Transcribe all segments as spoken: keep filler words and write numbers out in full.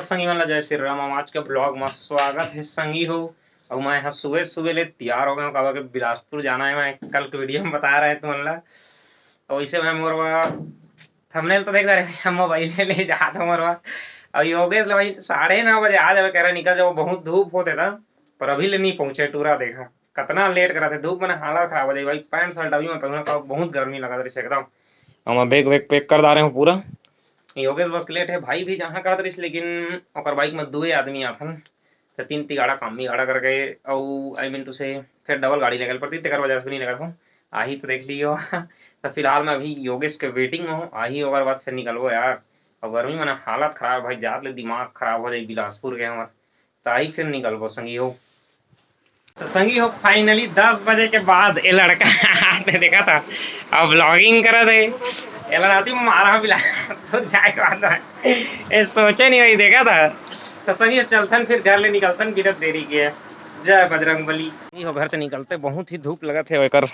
संगी मन ला जय श्री राम। आज के ब्लॉग में स्वागत है संगी हो। अउ मैं ह सुबह सुबह ले तैयार हो गया हूँ, काबर के बिलासपुर जाना है। मैं कल के वीडियो में बता रहे तुमन ला। तो वैसे मैं मोरवा थंबनेल तो देख रहे हैं, मोबाइल ले जात हूँ मोरवा। अउ योगेश ले भाई साढ़े नौ बजे आ जावे कह रहे, निकल जाओ, बहुत धूप होते था, पर अभी ले नहीं पहुंचे। टूरा देखा कतना लेट करा थे, धूप में हालत खराब हो जाए भाई। पैंट शर्ट अभी मैं पहनूं का, बहुत गर्मी लगा रही एकदम। अब मैं बैग वैग पैक कर डारे हूँ पूरा। योगेश बस लेट है, भाई भी जहाँ कहत रहिस, लेकिन ओकर बाइक में दुए आदमी आथन, तो तीन ती गाड़ा काम भी गाड़ा करके, अउ आई मीन टू से फिर डबल गाड़ी लेगल पड़ती, तेकर वजह से भी नहीं लगा था। आही तो देख लियो। तो फिलहाल मैं अभी योगेश के वेटिंग में हूँ, आही ओकर बाद फिर निकलबो यार। अब गर्मी में ना हालत खराब भाई, जात ले दिमाग खराब हो जाए बिलासपुर के हमर। तो आई फिर निकलबो संगी हो। तो संगी हो, फाइनली दस बजे के बाद ये लड़का ने देखा था, अब व्लॉगिंग करा थे। ये लड़ाती मारा बिलासपुर जाए के बाद में। ये सोचे नहीं भाई, देखा था। तो संगी हो, चलथन फिर घर ले निकलथन, बिना देरी के। जय बजरंग बली। संगी हो, घर से निकलते बहुत ही धूप लगत है, एकर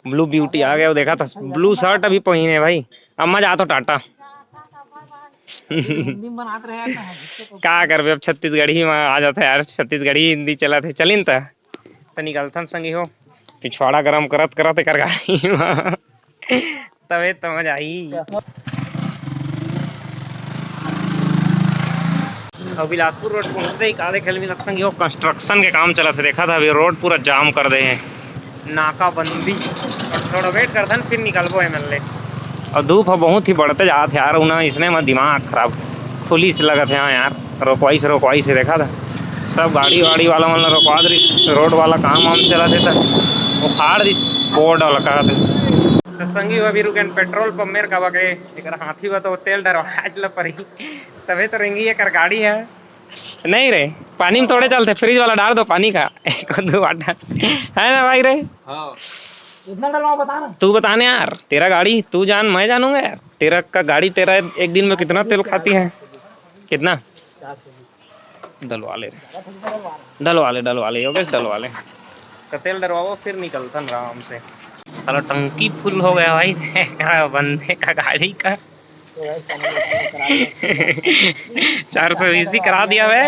ब्लू ब्यूटी आ गया, वो देखा था, ब्लू शर्ट अभी पहिने भाई। अम्मा जा तो टाटा। हिंदी में बनात रहे यार, ना, इससे तो का करबे, अब छत्तीसगढ़ी में आ जाता है यार, छत्तीसगढ़ी हिंदी चलत है। चलिन त, त निकलथन संगी हो, पिछवाड़ा गरम करत करत एकर गाड़ी में। तबे तो मजा आई। अब बिलासपुर रोड पहुंचते ही का देखे ल मिलत संगी हो, कंस्ट्रक्शन के काम चलत है। देखा था अभी रोड पूरा जाम कर दे है, नाकाबंदी। थोड़ा वेट करथन, फिर निकलबो एमएलए। और धूप ह बहुत ही बढ़ते जात है यार, उना इसने में दिमाग खराब खुली से लगत है। हाँ यार, रोकवाई से, रोकवाई से देखा था, सब गाड़ी वाड़ी वाला मन ला रोकवा दे रही, रोड वाला काम वाम चलत है, तो उखाड़ दी बोर्ड वाला कहत है। तो संगी हो, अभी रुकेन पेट्रोल पंप मेर, काबर के एकर हाथी बा तो तेल डरवा ल परी, तबे तो रेंगी एकर गाड़ी है। नहीं रे, पानी में थोड़े चलते, फ्रिज वाला डाल दो पानी का, एक दो वाटर, है ना भाई रे? हाँ। इतना डलवा बता ना। तू बता ना यार, तेरा गाड़ी तू जान, मैं जानूंगा यार। तेरा का गाड़ी, तेरा एक दिन में कितना तेल खाती है? कितना? चार सौ बीस। डलवा ले रे। ज्यादा थोड़ी डलवा रहा। डलवा ले, डलवा ले योगेश, डलवा ले। का तेल डरवाओ, फिर निकलता ना आराम से। साला टंकी फुल हो गया भाई, बंदे का गाड़ी का। तो भाई, सामने करा दो। चार सौ बीस ही करा दिया बे।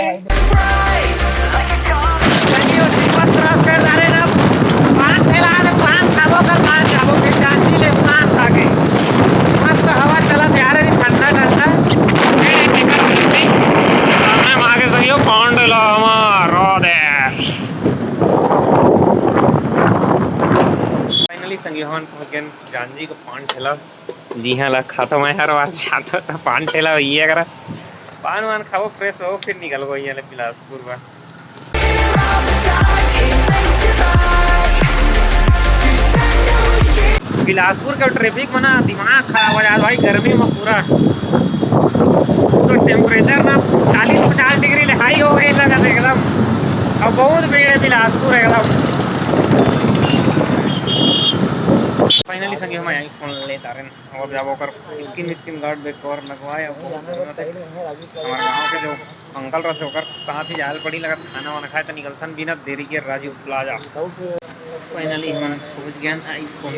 पान ठेला है, पान खाबो का, पान खाबो के, चाची ले पान खा के। मस्त हवा चलत यार, अभी ठंडा ठंडा। सामने माँ के संग यो पान ठेला हमार, रो दे। फाइनली संगी हमन पहुँच गए जांजी के पान ठेला। जिहां ला खाता मैं हर बार जाथो त पान ठेला होइए करा। पान वान खाबो, फ्रेश हो, फिर निकलबो इहां ले बिलासपुर बर। बिलासपुर के ट्रैफिक में ना दिमाग खराब हो जात भाई, गर्मी में पूरा, पूरा टेम्परेचर ना चालीस पचास डिग्री ले हाई हो गए लगत है एकदम। अब बहुत भीड़ है बिलासपुर एकदम। फाइनली संगी हम आई फोन ले तारन। और जब ओकर skin, skin guard back cover लगवाए, अब बहुत जरूरत है। हमारे गांव के जो अंकल रहते, ओकर साथ ही जायल पड़ी लगत, खाना वाना खाए तो निकलथन बिना देरी के राजू प्लाजा। फाइनली हमन पहुंच गए आईफोन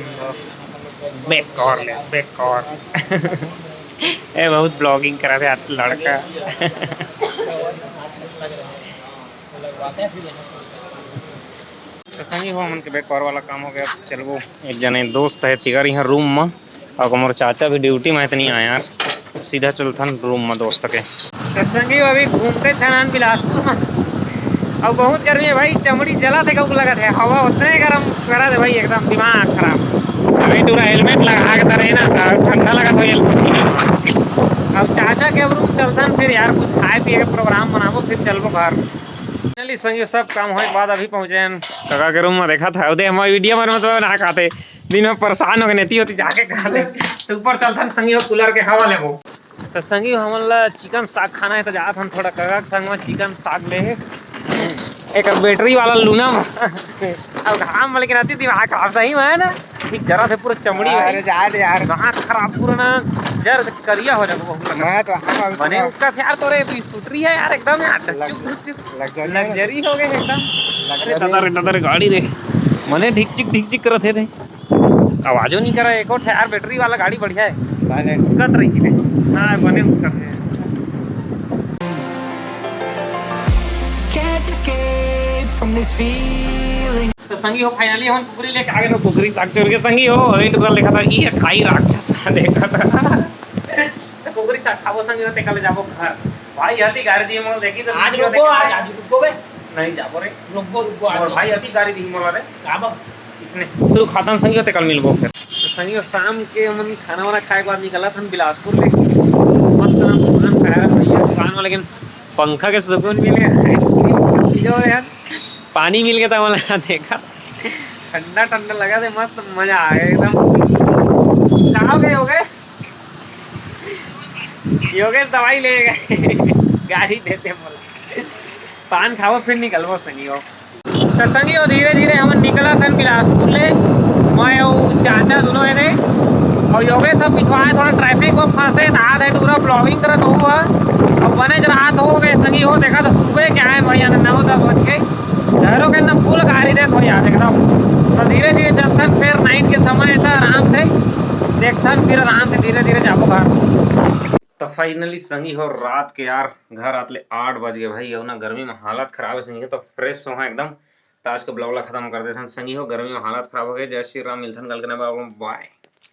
बैक कवर ले, बैक कवर। ए, बहुत ब्लॉगिंग करा थे आज लड़का। तो संगी हो, हमन के बैक कवर वाला काम हो गया। अब चलबो, एक जने दोस्त है तिगर यहाँ रूम में, और मोर चाचा भी ड्यूटी में इतनी आए यार, सीधा चलथन रूम में दोस्त के। तो संगी हो, अभी घूमते छनान बिलासपुर में, और बहुत गर्मी है भाई, चमड़ी जला थे कब लगत है, हवा उतने गर्म करा दे भाई, एकदम दिमाग खराब। अभी पूरा हेलमेट लगा के रहे ना, तो ठंडा लगा था ये। अब चाचा के अब रूम चलथन फिर यार, कुछ खाए पिए के प्रोग्राम बनाबो, फिर चलबो घर। चलिए संगी, सब काम होए के बाद अभी पहुंचे हैं काका के रूम में। देखा था उदय हमारे वीडियो में, मतलब ना खाते, दिन में परेशान हो गए, नेती होती जाके खाते। तो ऊपर चलथन संगी हो, कूलर के हवा लेबो। तो संगी हो, हमन ला चिकन साग खाना है तो जात हन थोड़ा काका के संग में चिकन साग ले। एक बैटरी वाला लूना। अब घाम में लेकिन अति दिमाग खराब सही में है ना, ठीक जरा से पूरा चमड़ी भाई। अरे जा दे यार। दिमाग खराब पूरा ना, जर करिया हो जाबो। मैं तो हाँ, अभी बने तो उसका यार, तोरे स्कूटरी है यार एकदम यार, लग- ढुक ढुक ढुक। लग्जरी है। लग्जरी हो गए एकदम। अरे लग्जरी। दादा रे, दादा रे, गाड़ी रे, मने ढिकचिक ढिकचिक करत हे रे। आवाजो नहीं करा, एको ठे यार बैटरी वाला गाड़ी बढ़िया है। साइलेंट। कत रही थी रे। हाँ, बने उसका थे। Escape from this feeling. तो संगी हो, finally हमन कुकरी लेके आ गए। कुकरी साग चोर के संगी हो, अभी टुरा लेखा था, ये खाई राक्षस देखा था। तो कुकरी साग खाबो संगी हो, तेकर ले जाबो घर। भाई अति गारी दी मोला, देखी तो आज video रुको, देखे आज, आज रुको बे। नहीं जाबो रे। रुको, रुको, आज और भाई अति गारी दी मोला रे। का बा? इसने शुरू खाता संगी हो, तेकर ले मिलबो फिर। तो संगी हो, शाम के हमन खाना वाना खाए के बाद निकलत हन बिलासपुर ले। मस्त हम खाना खाया भैया दुकान में, लेकिन पंखा के सुकून मिले। जो यार, पानी मिल गया था वाला, देखा, ठंडा ठंडा लगा थे, मस्त मजा आ गया एकदम। का हो गए, हो गए? योगेश दवाई ले गए। गाड़ी देते बोला, पान खाओ फिर निकलबो संगी हो। तो संगी हो, धीरे धीरे हमन निकलत हन बिलासपुर ले, मैं अउ चाचा दोनों हे रे, अउ योगेश सब पिछवाए, थोड़ा traffic में फंसे, तो आधे टुरा vlogging करत हो, अब बने ज रात हो गए संगी हो। देखा तो सुबह के आए भैया, नौ दस बज के, घरों के ना full गाड़ी देत हो यार एकदम। तो धीरे धीरे चलथन, फिर night के समय था, आराम से देखथन, फिर आराम से धीरे धीरे जाबो घर। तो finally संगी हो, रात के यार घर आत ले आठ बज गए भाई, अउ ना गर्मी में हालत खराब है संगी हो, तो fresh होहा एकदम। तो आज के vlog ला खत्म कर देथन संगी हो, गर्मी में हालत खराब हो गए। जय श्री राम, मिलथन कल के नवा vlog में, bye।